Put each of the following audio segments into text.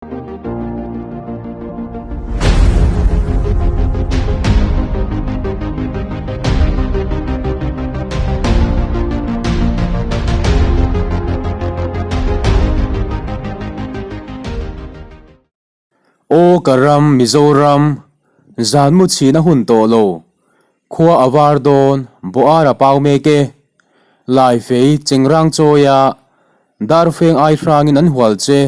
Aw ka ram Mizoram, zan mu chhin a hun tawh lo, khua a var dawn, bawh ar a pau mek e. Laifei chengrang chawia darfeng ai hrangin an hual che,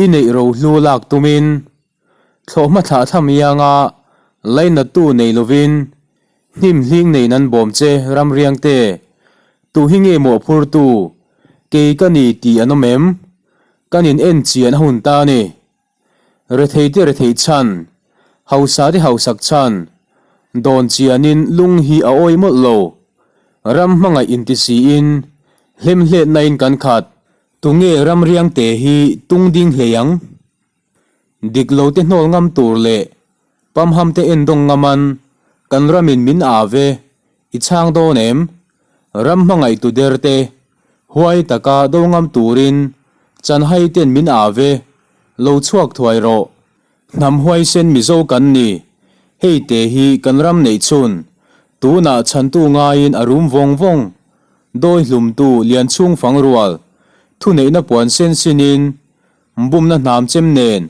i neih rohlu lak tumin. Thlawhhma thlah thlam ianga lainattu nei lovin hnim hling neiin an bawm che ramriangte, tu hi nge mawhphurtu, kei ka ni tih an awm em? Kan in en chian a hun ta a ni. Rethei te rethei chhan, hausa te hausak chhan, dawn chianin lung hi a awi mawlh lo. Ram hmangaih inti siin hlemhletna in kan khat. Tunge ramriangte hi tung ding hlei ang? Dik lo te hnawl ngam tur leh pamham te endawng ngaman kan ramin min aa ve, i chhang dawn em? Ram hmangaih tu der te huai taka do ngam turin chanhai ten min aa ve, lo chhuak thuai rawh. Hnam huaisen Mizo kan ni, hei te hi kan ram neih chhun, tunah chhantu ngaiin a rum vawng vawng, dawi hlumtu Lianchhung fangrual, thuneihna puan sen sinin Bumna hnam chem nen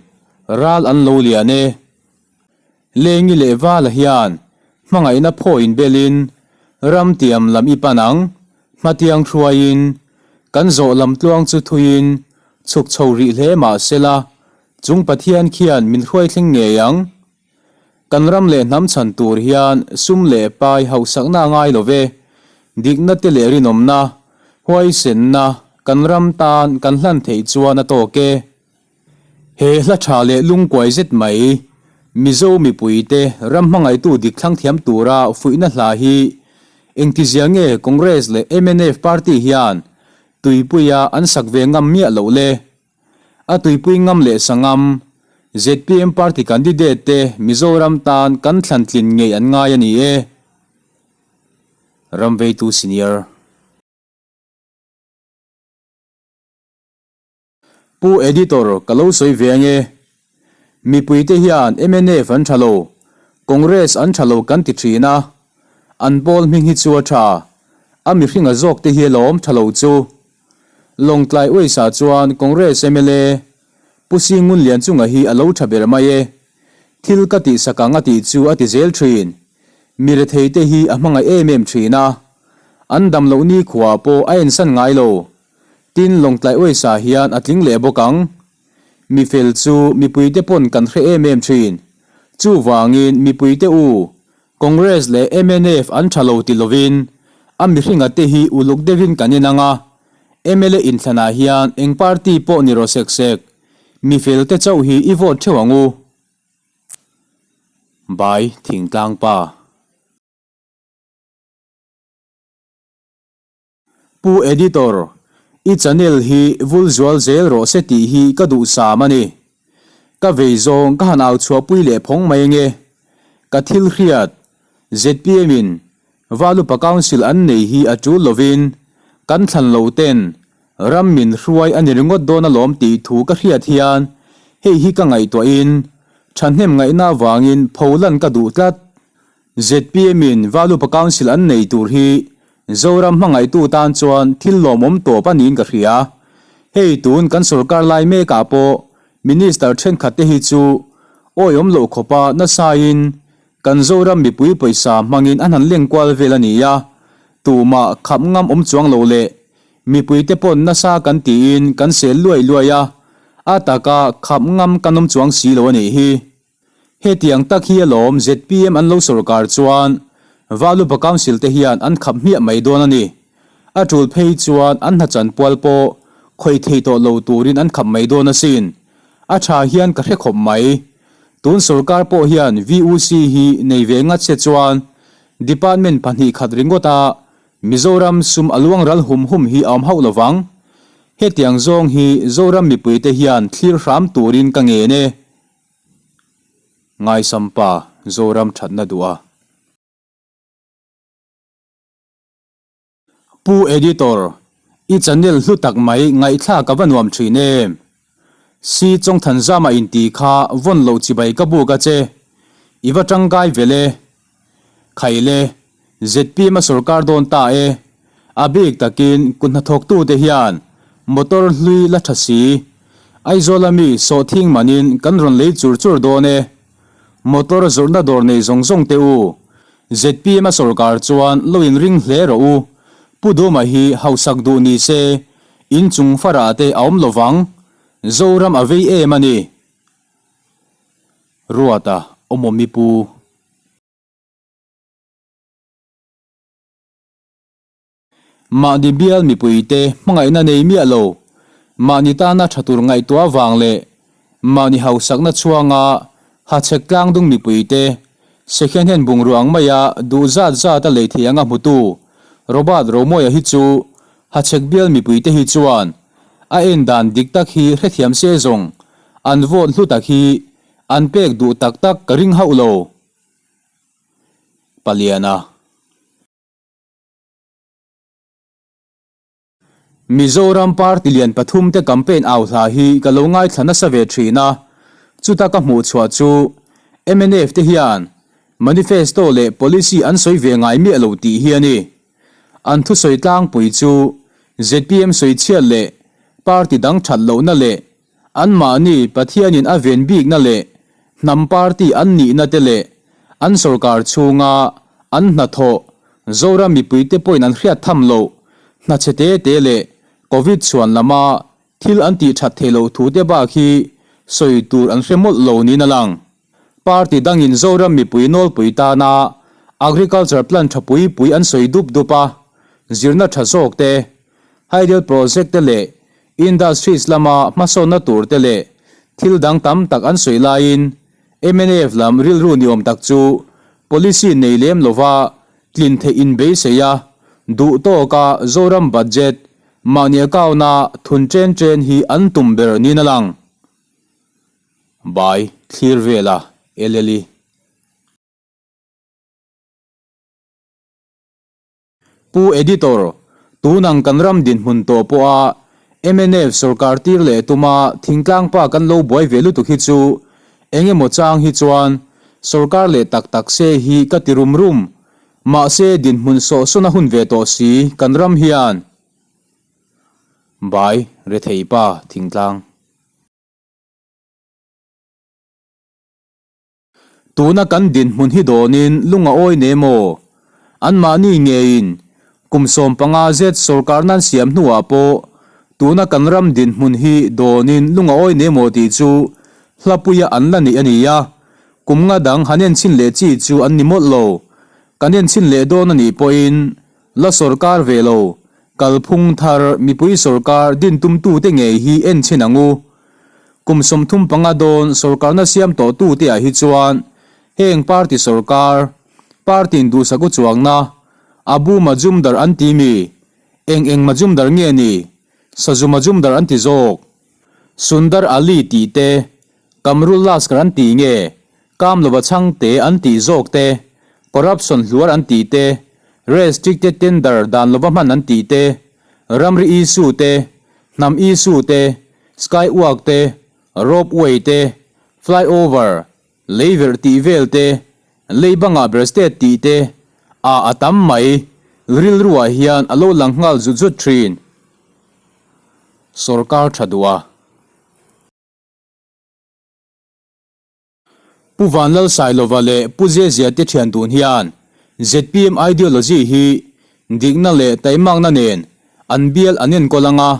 ral an lo lian e. Lengi leh Vala hian hmangaihna phaw inbelin ram tiam lam i pan ang, hmatiang hruaiin kan zawh lam tluang chu thuiin chhuk chho rih hle mah sela chung Pathian khian min hruai thleng ngei ang. Kan ram leh hnam chhan tur hian sum leh pai hauhsakna a ngai lo ve. Dikna te leh rinawmna, huaisenna kan ram tan kan hlan theih chuan a tawk e. He hla tha leh lungkuai zet mai, Mizo mipuite ram hmangaihtu dik thlang thiam tura fuihna hla hi engtizia nge Congress leh mnf party hian tuipuia an sak ve ngam miah loh le? A tuipui ngam leh sangam, zpm party candidate te Mizoram tan kan thlan tlin ngei an ngai a ni e. Ramveitu Senior. Pu Editor ka lo sawi ve ange. Mipui te hian mnf an tha lo, Congress an tha lo kan ti thin a, an pawl hming hi chu a tha, a mihringa zawk te hi alawm tha lo chu. Lawngtlai Uaisa chuan Congress mla Pu Singun Lianchunga hi a lo tha ber mai e. Thil ka tihsak ang a tih chu a ti zel thin. Mi rethei te hi a hmangaih em em thin a. An dam loh nikhua pawh a ensan ngai lo. Tin Lawngtlai Uaisa hian a tling leh bawk ang. Mi fel chu mipuite pawn kan hre em em thin. Chuvangin mipuite u, Congress leh mnf an tha lo ti lovin a mihringa te hi uluk deuhin kan en ang a, mla inthlanah hian eng party pawh ni rawh sek sek, mi fel te chauh hi i vote theuh ang u. Bai Thingtlang Pa. Pu Editor, i channel hi vul zual zel rawh se tih hi ka duhsam a ni. Ka vei zawng ka han au chhuahpui leh phawng mai ange. Ka thil hriat, zpm in Valupa Council an nei hi a tul lovin kan thlan lo ten ram min hruai a ni ringawt dawn alawm tih thu ka hriat hian hei hi ka ngaihtuahin thahnem ngaihna avangin pholan ka duh tlat. Zpm in Valupa Council an nei tur hi Zoram hmangaihtu tan chuan thil lawmawm tawp a niin ka hria. Hei tun kan sorkar lai mekah pawh Minister thenkhat te hi chu awiawm loh khawpa nasain kan Zoram mipui pawisa hmangin an han leng kual vel a ni a, tumah khap ngam awm chuang lo leh mipui te pawn nasa kan tiin kan sel luai luai a, a taka khap ngam kan awm chuang si lo a nih hi. Hetiang tak hi alawm zpm an lo sorkar chuan Valupa Council te hian an khap hmiah mai dawn a ni. A tul phei chuan an hnachan pual pawh khawih thei tawh lo turin an khap mai dawn asin. A tha hian ka hre khawp mai. Tun sorkar pawh hian VUC hi nei ve ngat se chuan Department 2 khat ringawt a Mizoram sum a luang ral hum hum hi a awm hauh lovang. Hetiang zawng hi Zoram mipuite hian thlir hram turin ka ngen e. Ngaisam pa Zoram thatna duh a. Pu Editor, i channel hlu tak mai ngaihthlak a va nuam thin em. Si Chawngthanzama inti kha vawn loh chibai ka buk a che. I va tangkai vel e. Khaile, zpm a sorkar dawn ta e. A bik takin kut hnathawktute hian motor hlui la tha si. Aizawla mi sawhthing manin kan rawn lei chur chur dawn e. Motor zawrhna dawr nei zawng zawng te u. Zpm a sorkar chuan lo inring hle rawh u. Pu Duma hi hausak duh ni se, inchung farah te a awm lovang. Zoram a vei em a ni. Ruata awmawmi pu. Mahni bial mipuite hmangaihna nei miah lo, mahni tana tha tur ngaihtuah vang leh mahni hausakna chhuanga hachhek tlangdung mipuite second hand bungrua ang maia duh zat zata lei thei anga hmutu Robert Romawia hi chu hachhek bial mipuite hi chuan a en dan dik tak hi hrethiam se zawng an vote hlu tak hi an pek duh tak tak ka ring hauh lo. Paliana. Mizoram party lian pathum te campaign au hla hi ka lo ngaithla nasa ve thin a, chuta ka hmuh chhuah chu mnf te hian manifesto leh policy an sawi ve ngai miah lo tih hi a ni. An thusawi tlangpui chu zpm sawichhiat leh party dang that lohna leh Anmahni Pathianin a ven bikna leh hnam party an nihna te leh an sorkar chhunga an hnathawh Zoram mipuite pawhin an hriat tham loh hna chhe te te leh Covid chhuan lama thil an tih that theih loh thu te bak hi sawi tur an hre mawlh lo niin a lang. Party dangin Zoram mipui nawlpui tana Agriculture plan tha pui pui an sawi dup dup a, zirna tha zawk te, Hydel project te leh Industries lama hmasawnna tur te leh thil dang tam tak an sawi laiin mnf lam rilru ni awm tak chu policy nei lem lova tlin theih inbeisei a, duh tawka Zoram budget mahni account-a thun chen chen hi an tum ber niin a lang. Bai thlir vela LLE. Pu Editor, tunang kan ram dinhmun tawh pawha mnf sorkar tir leh tuma thingtlang pa kan lo buai ve lutuk hi chu eng emaw chang hi chuan sorkar leh tak tak se hi ka ti rum rum. Mahse dinhmun sawhsawn a hun ve tawh si kan ram hian. Bai, rethei pa, thingtlang. Tuna kan dinhmun hi dawnin lung a awi ne maw? Anmahni ngeiin kum 15 zet sorkar nan siam hnuah pawh tuna kan ram dinhmun hi dawnin lung a awi ne maw tih chu hlapuia an la neih a ni a, kum nga dang han enchhin leh chi chu an ni mawlh lo. Kan enchhin leh dawn a nih pawhin la sorkar ve lo, kalphung thar mipui sorkar din tumtute ngei hi enchhin ang u. Kum 35 dawn sorkarna siam tawh tute ah hi chuan heng party sorkar, party in duhsak u chuangna, Abu Majumdar an ti mi? Eng eng Majumdar nge ni? Sazu Majumdar an ti zawk. Sundar Ali tih te, Kamrul Laskar an ti nge? Kamlova Chhangte an tih zawk te, Corruption hluar an tih te, Restricted tender dan lova hman an tih te, Ramri issue te, Hnam issue te, Sky walk te, Rope way te, Fly over, lei verh tih vel te, lei bangah ber state tih te, a a tam mai, rilruah hian a lo lang nghal zut zut thin. Sorkar tha duh a. Pu Vanlalsailova leh Pu Zezia te thian dun hian zpm ideology hi dikna leh taimakna nen an bial an enkawl ang a,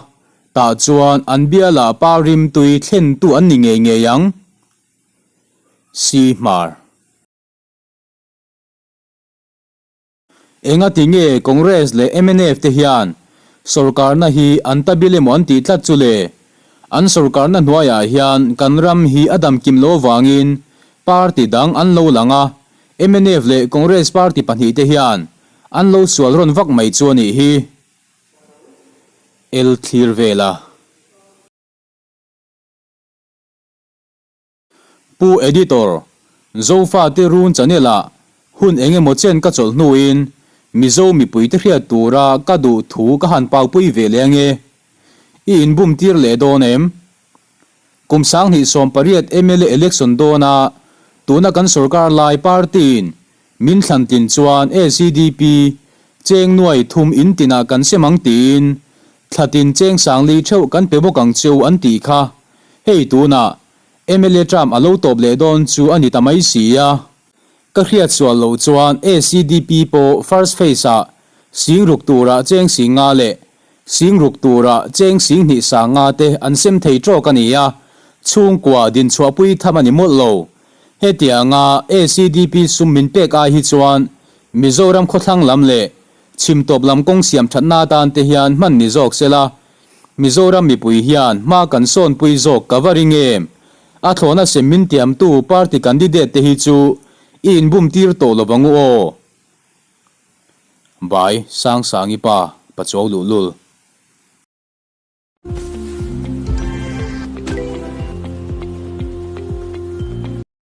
tah chuan an bialah pa rimtui thlentu an ni ngei ngei ang. Si Hmar. Engati nge Congress leh mnf te hian sorkarna hi an ta bil emaw an tih tlat chu le? An sorkarna hnuaiah hian kan ram hi a dam kim lo avangin party dang an lo lang a, mnf leh Congress party pahnihte hian an lo sual rawn vak mai chu a nih hi. El thlir vel a. Pu Editor, Zofate Run Channel ah hun eng emaw chen ka chawlh hnuin Mizo mipuite hriat tura ka duh thu ka han paupui ve leh ange. I inbum tir leh dawn em? Kum 2018 mla election dawna tuna kan sorkar lai party-in min thlan tlin chuan ACDP cheng nuai thum in tinah kan sem ang tiin thlatin cheng sangli theuh kan pe bawk ang cheu an tih kha. Hei tunah mla term a lo tawp leh dawn chu a ni ta mai si a. Ka hriat sual loh chuan ACDP pawh first phase ah sing ruk turah cheng sing nga leh sing ruk turah cheng sing hnih sang nga te an sem thei tawk a ni a, chhungkua dinchhuahpui tham a ni mawlh lo. Hetianga ACDP sum min pek ai hi chuan Mizoram khawthlang lam leh chhim tawp lam kawng siam thatna atan te hian hman ni zawk sela, Mizoram mipui hian hma kan sawnpui zawk ka va ring em? A thlawhna sem min tiamtu party candidate te hi chu i inbum tir tawh lo vang u aw. Bai, Sangsangi pa, Pachuau luhlul.